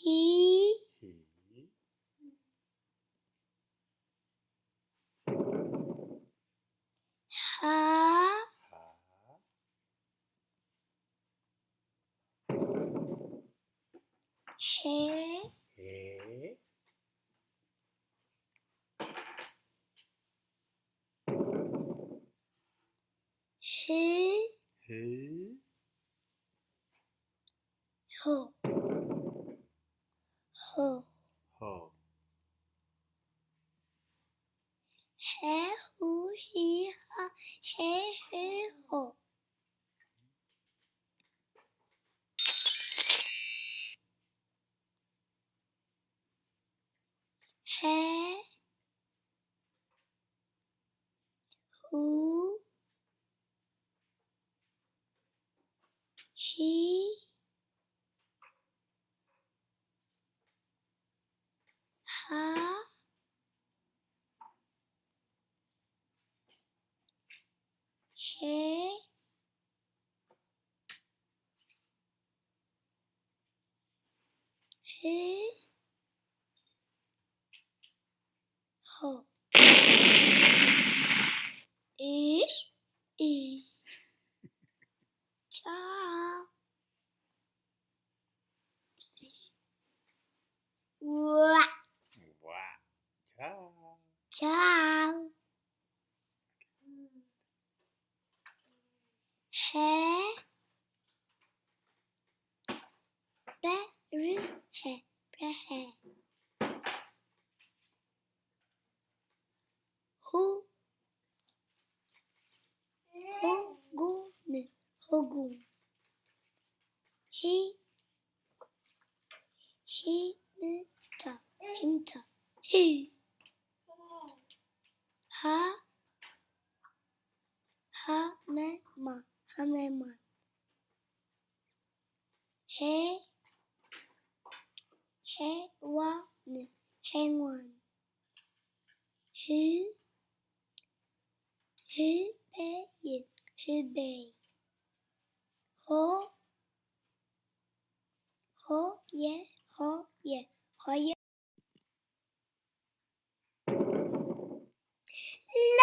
ሂ፣ ሂ፣ ሃ፣ ሃ፣ ሄ፣ ሄ፣ ህ፣ ህ፣ ሆ፣ ሆ፣ ሆ። ሄ፣ ሁ፣ ሂ፣ ሃ፣ ሄ፣ ህ፣ ሆ። ሄ፣ ሁ፣ ሂ፣ ሃ፣ ሄ፣ ህ፣ ሆ። ኢ፣ ኢ። ጫ። ዋ። ዋ። ቻው። ቻው። ሀ፣ በ፣ ር፣ ሀ፣ በርሀ። ሁ፣ ሁ፣ ጉ፣ ም፣ ሁጉም። ሂ፣ ሂ፣ ም፣ ታ፣ ሂምታ። ሂ። ሃ፣ ሃ፣ መ፣ ማ፣ ሃመማ። ሄ፣ ሄ፣ ዋ፣ ን፣ ሄንዋን። ህ፣ ህ፣ በ፣ ይ፣ ህበይ። ሆ፣ ሆ፣ የ፣ ሆ፣ የ፣ ሆየ። ለ፣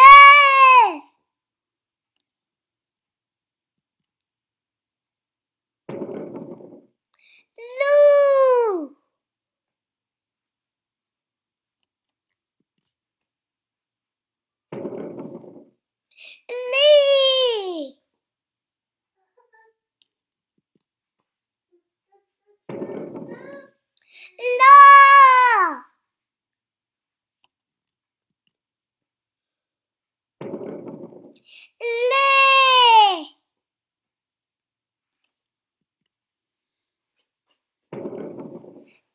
ሉ፣ ሊ፣ ላ፣ ሌ፣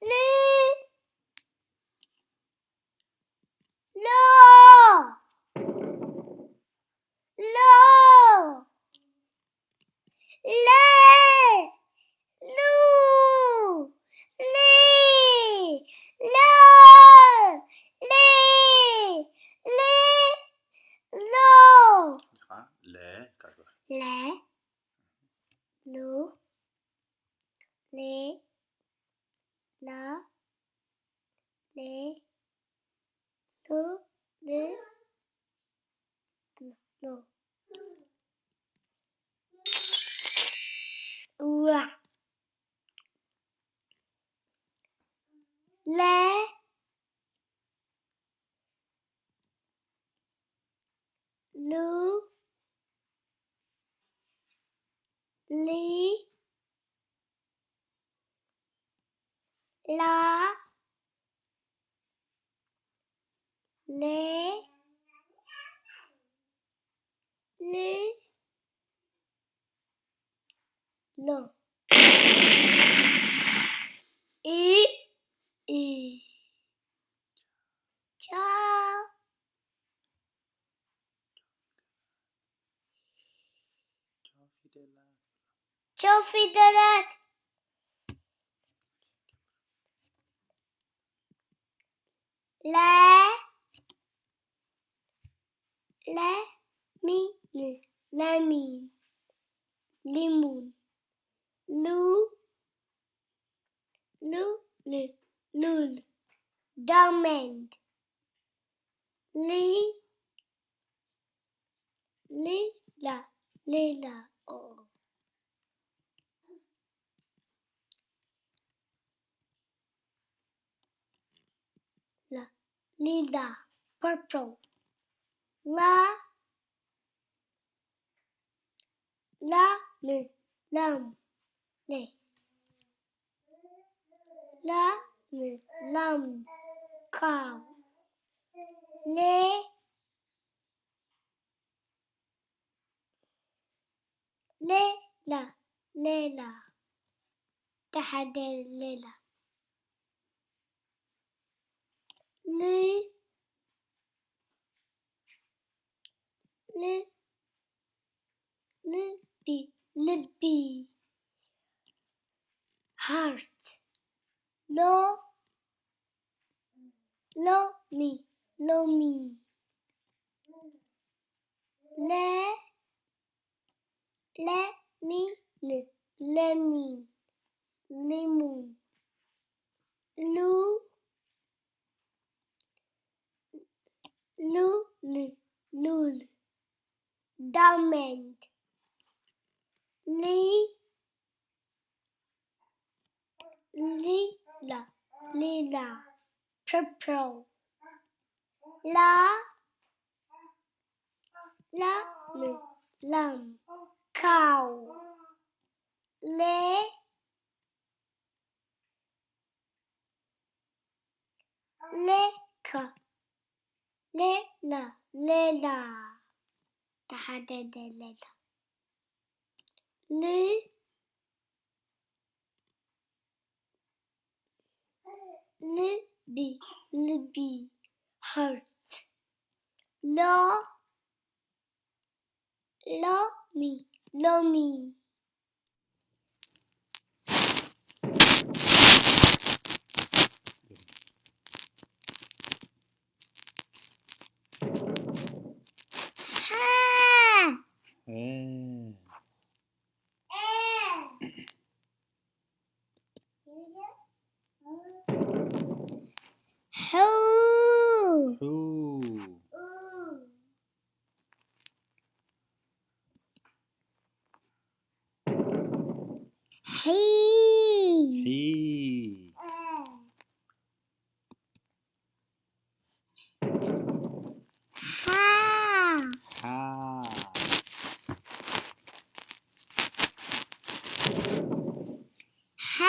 ል፣ ሎ፣ ሎ፣ ሌ፣ ሉ፣ ሊ፣ ሎ፣ ሊ፣ ሊ፣ ሎ። ለ፣ ለ፣ ሉ፣ ሌ፣ ላ፣ ሌ፣ ሉ፣ ል፣ ሎ። ዋ። ለ፣ ሉ፣ ሊ፣ ላ፣ ሌ፣ ል፣ ሎ። ኢ፣ ኢ። ቻው። ቻው ፊደላት። ለ፣ ለ፣ ሚ፣ ን፣ ለሚን፣ ሊሙን፣ ሉ፣ ሉ፣ ል፣ ሉል፣ ዳይመንድ፣ ሊ፣ ሊ፣ ላ፣ ሌላ፣ ኦ፣ ላ፣ ሊላ፣ ፐርፕል፣ ላ፣ ላም፣ ላም፣ ሌስ፣ ላም፣ ላም፣ ካው፣ ሌ፣ ሌላ፣ ሌላ፣ ተሓደ ሌላ፣ ል፣ ል፣ ልቢ፣ ልቢ፣ ሃርት፣ ሎ፣ ሎሚ፣ ሎሚ፣ ለ፣ ለሚን፣ ለሚን፣ ሊሙን፣ ሉ፣ ሉል፣ ሉል፣ ዳይመንድ፣ ሊ፣ ሊላ፣ ሊላ፣ ፐርፕል፣ ላ፣ ላም፣ ላም፣ ካው፣ ሌ፣ ሌካ፣ ሌላ፣ ሌላ፣ ተሓደ ሌላ፣ ል፣ ልቢ፣ ልቢ፣ ሃርት፣ ሎ፣ ሎሚ፣ ሎሚ። ሃ። እ። ሑ። ሑ። ሒ። ሒ። ሓ። ሓ። ሐ።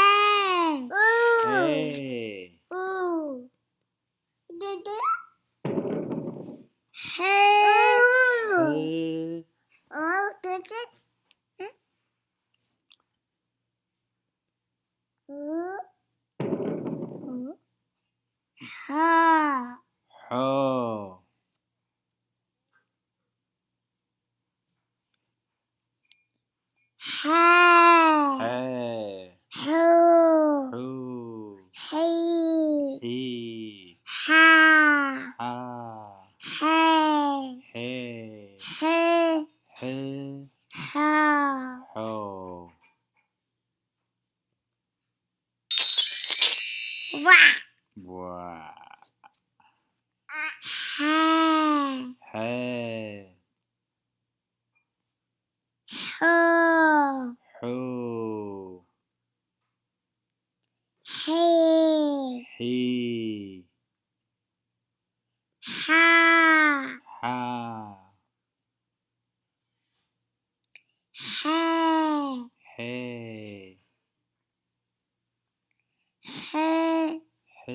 ኡ። ሐ። ኡ። ሐ። ሐ። ኡ። ኡ። ኡ። ኡ። ሓ። ሖ። ሓ። ሐ። ሑ። ሑ። ሒ። ሒ። ሓ። ሓ። ሐ። ሐ። ሐ። ሐ። ሖ። ሖ። ዋ። ዋ። ሓ። ሓ። ሖ። ሑ። ሒ። ሒ። ሓ። ሓ። ሐ። ሐ። ሐ። ሐ።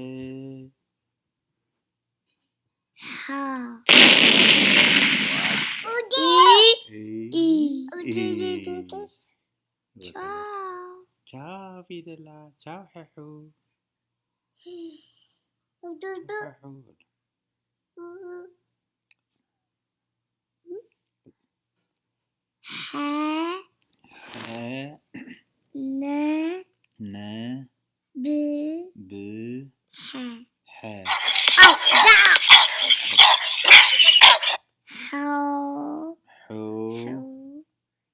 ሓ። ኢ። ኢ። ኢ። ኢ። ቻው። ቻው ፊደላ፣ ቻው ሕሑ። ሕሑ። ሓ። ሓ። ነ። ነ። ብ። ብ። ሓ። ሓ። ኣው፣ ዳ። ሓ። ሑ። ሑ።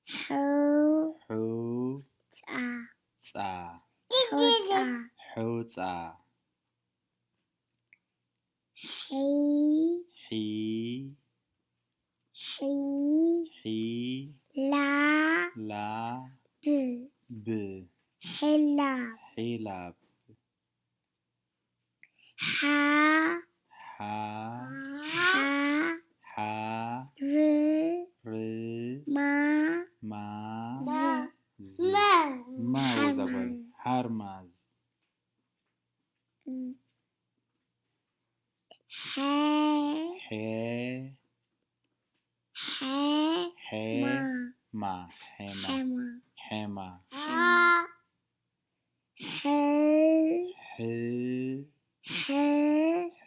ሑ። ሑ። ጻ። ጻ። ሑጻ። ሑጻ። ጣ። ሒ። ሒ። ሒ። ሒ። ላ። ላ። ብ። ብ። ሒላብ። ሒላብ። ሓ። ሓ። ሓ። ሓ። ር። ር። ማ። ማ። ዝ። ዝ። ማ። ማ ወዛ ጓል። ሓርማዝ። ሓርማዝ። ም። ሐ። ሐ። ሐ። ሐ። ማ። ማ። ሐማ። ሐማ። ሐማ። ሐ። ሐ። ሐ። ሐ። ሐ።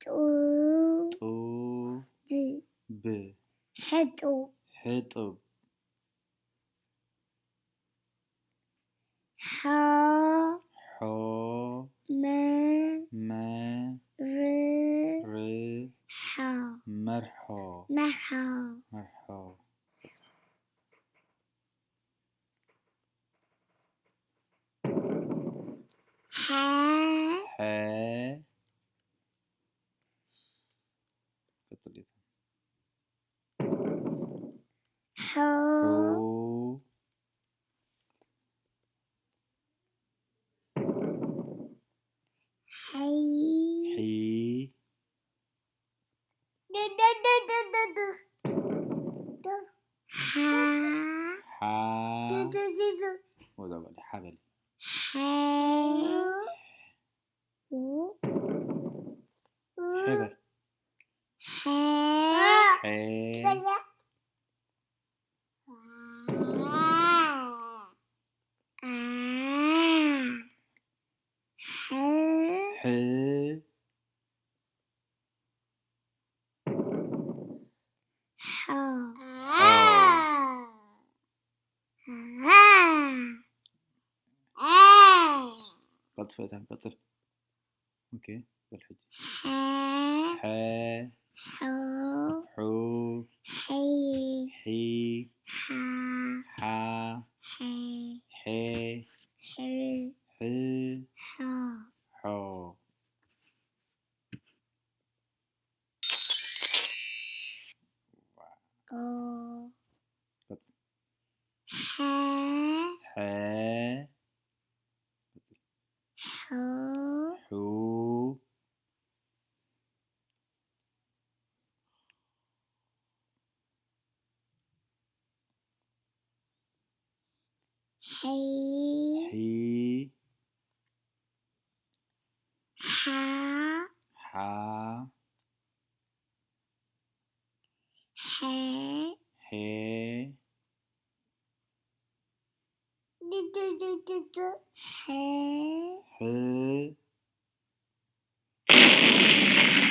ጡ። ጡ። ብ። ብ። ሕጡብ። ሕጡብ። ሖ። ሖ። መ። መ። ር። ር። ሖ። መርሖ። መርሖ። መርሖ። ሓ። ሓ። ቀጽሊ። ሑ። ሑ። ሐይ። ሐይ። ሓ። ሓ። ወዛ በሊ፣ ሓ በሊ። ሓ። ው። ሐ በል። ሓ። ሓ። ኣ። ሓ። ሓ። ሓ። ሓ። ቀልጥፍ እታ፣ ቀጽል። ኦኬ፣ በል ሕጂ። ሓ። ሓ። ሑ። ሑ። ሒ። ሒ። ሓ። ሓ። ሓ። ሐ። ሐ። ሐ። ሖ። ሖ። ኦ። ቀጽል። ሓ። ሓ። ቀጽል። ሑ። ሑ። ሒ። ሒ። ሓ። ሓ። ሐ። ሐ። ሐ። ሐ።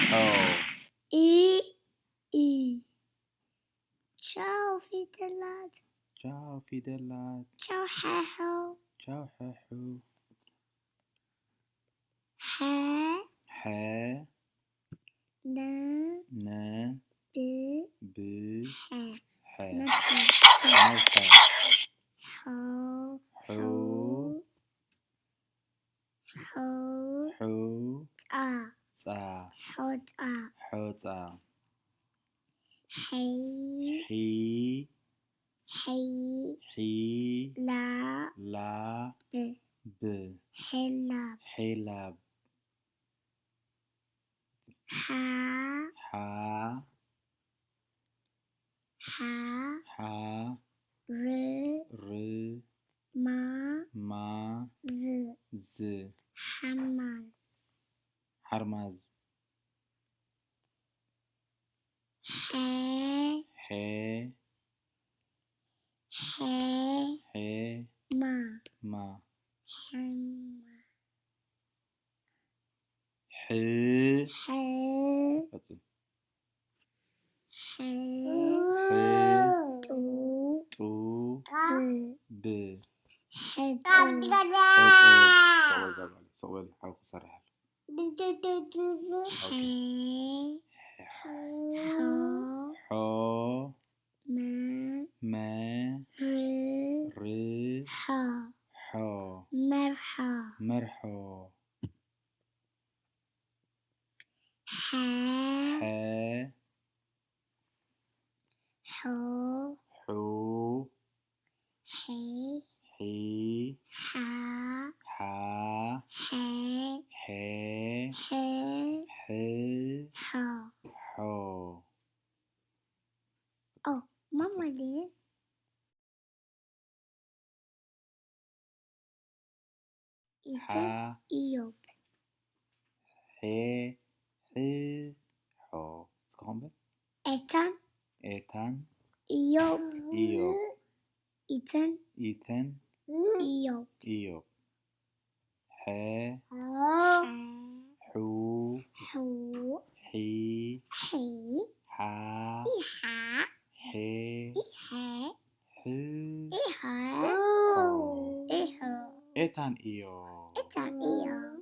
ሖ። ኢ። ኢ። ቻው ፊደላት። ቻው ፊደላት። ቻው ሓሑ። ቻው ሓሑ። ሓ። ሓ። ነ። ነ። ብ። ብ። ሓ። ሓ። መርሓ። መርሓ። ሓ። ሓ። ሓ። ሓ። ጣ። ጻ። ሖጣ። ሖጣ። ሐይ። ሒ። ሐይ። ሒ። ላ። ላ። ብ። ብ። ሐላብ። ሐላብ። ሓ። ሓ። ሓ። ሓ። ር። ር። ማ። ማ። ዝ። ዝ። ሓማዝ። ሓርማዝ። ሐ። ሐ። ሐ። ሐ። ማ። ማ። ሐማ። ሕ። ሐ። ቀጽል። ሐ። ሐ። ጡ። ጡ። ብ። ብ። ሕጡብ። ሕጡብ። ስቕ በል፣ ስቕ በል፣ ሓውኩ ሰርሕ ኣሎ። ኦኬ። ሐ። ሖ። ሖ። መ። መ። ር። ር። ሖ። ሖ። ሖ። መርሖ። መርሖ። ሐ። ሐ። ሑ። ሑ። ሒ። ሒ። ሓ። ሓ። ሐ። ሐ። ሐ። ሐ። ሖ። ሖ። ኦ ማማ ድየ? ሓ። ኢዮብ። ሐ። ሕ። ሖ። እስኪ ከንብብ። ኤታን። ኤታን። ኢዮብ። ኢዮብ። ኢተን። ኢተን። ኢዮብ። ኢዮብ። ሐ። ሑ። ሑ። ሒ። ሒ። ሓ። ኢሓ። ሐ። ኢሐ። ሕ። ኢሐ። ሖ። ኢሖ። ኤታን ኢዮብ። ኤታን ኢዮብ።